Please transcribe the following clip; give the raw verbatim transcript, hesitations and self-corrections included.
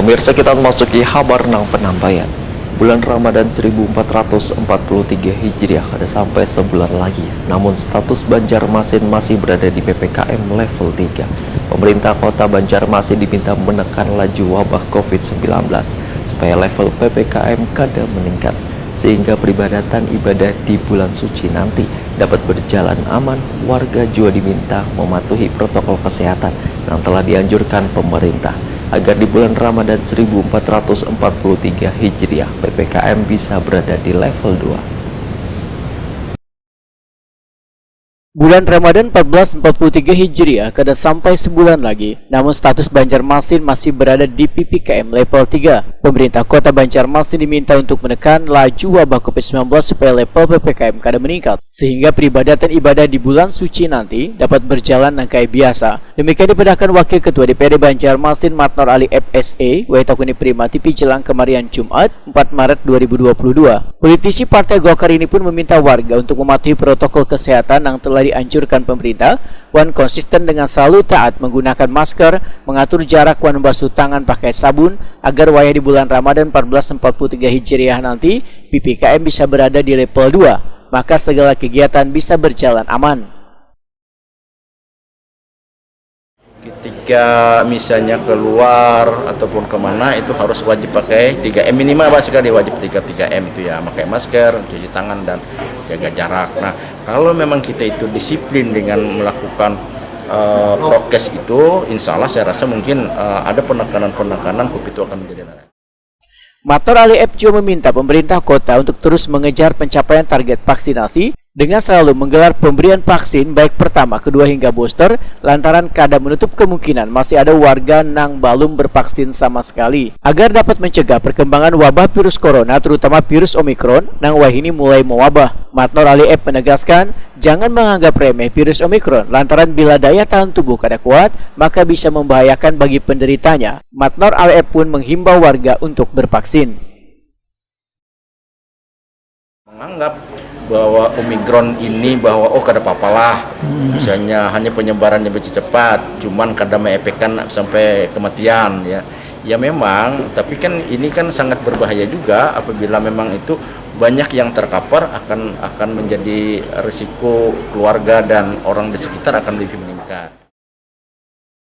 Pemirsa, kita memasuki habar nang penambayan. Bulan Ramadan seribu empat ratus empat puluh tiga Hijriah kada sampai sebulan lagi, namun status Banjarmasin masih berada di P P K M level tiga. Pemerintah Kota Banjarmasin diminta menekan laju wabah covid sembilan belas supaya level P P K M kada meningkat, sehingga peribadatan ibadah di bulan suci nanti dapat berjalan aman. Warga jua diminta mematuhi protokol kesehatan yang telah dianjurkan pemerintah, agar di bulan Ramadan seribu empat ratus empat puluh tiga Hijriah, P P K M bisa berada di level dua. Bulan Ramadan empat belas empat puluh tiga Hijriah kada sampai sebulan lagi, namun status Banjarmasin masih berada di P P K M level tiga. Pemerintah Kota Banjarmasin diminta untuk menekan laju wabah covid sembilan belas supaya level P P K M kada meningkat, sehingga peribadatan ibadah di bulan suci nanti dapat berjalan nang kaya biasa. Demikian dipedahkan Wakil Ketua D P R D Banjarmasin Matnor Ali F S A, wayah takuni Prima T V Jelang kemarian Jumat, empat Maret dua ribu dua puluh dua. Politisi Partai Golkar ini pun meminta warga untuk mematuhi protokol kesehatan yang telah dianjurkan pemerintah, wan konsisten dengan selalu taat menggunakan masker, mengatur jarak, wan membasuh tangan pakai sabun, agar wayah di bulan Ramadan empat belas empat puluh tiga Hijriah nanti, P P K M bisa berada di level dua, maka segala kegiatan bisa berjalan aman. Ketika misalnya keluar ataupun kemana, itu harus wajib pakai tiga M minimal, Pak, sekali wajib tiga, tiga M itu ya, pakai masker, cuci tangan, dan jaga jarak. Nah, kalau memang kita itu disiplin dengan melakukan eh, prokes itu, insya Allah saya rasa mungkin eh, ada penekanan-penekanan covid itu akan menjadi rendah. Matnor Ali F juga meminta pemerintah kota untuk terus mengejar pencapaian target vaksinasi dengan selalu menggelar pemberian vaksin baik pertama, kedua, hingga booster, lantaran kada menutup kemungkinan masih ada warga nang balum bervaksin sama sekali. Agar dapat mencegah perkembangan wabah virus corona, terutama virus Omicron nang wahini mulai mewabah, Matnor Ali F menegaskan, jangan menganggap remeh virus Omicron lantaran bila daya tahan tubuh kada kuat, maka bisa membahayakan bagi penderitanya. Matnor Ali F pun menghimbau warga untuk bervaksin. Menganggap bahwa Omicron ini bahwa, oh, kada apa-apalah, misalnya hanya penyebarannya bisa cepat, cuman kada meepekkan sampai kematian, ya. Ya memang, tapi kan ini kan sangat berbahaya juga apabila memang itu banyak yang terpapar, akan akan menjadi risiko keluarga dan orang di sekitar akan lebih meningkat.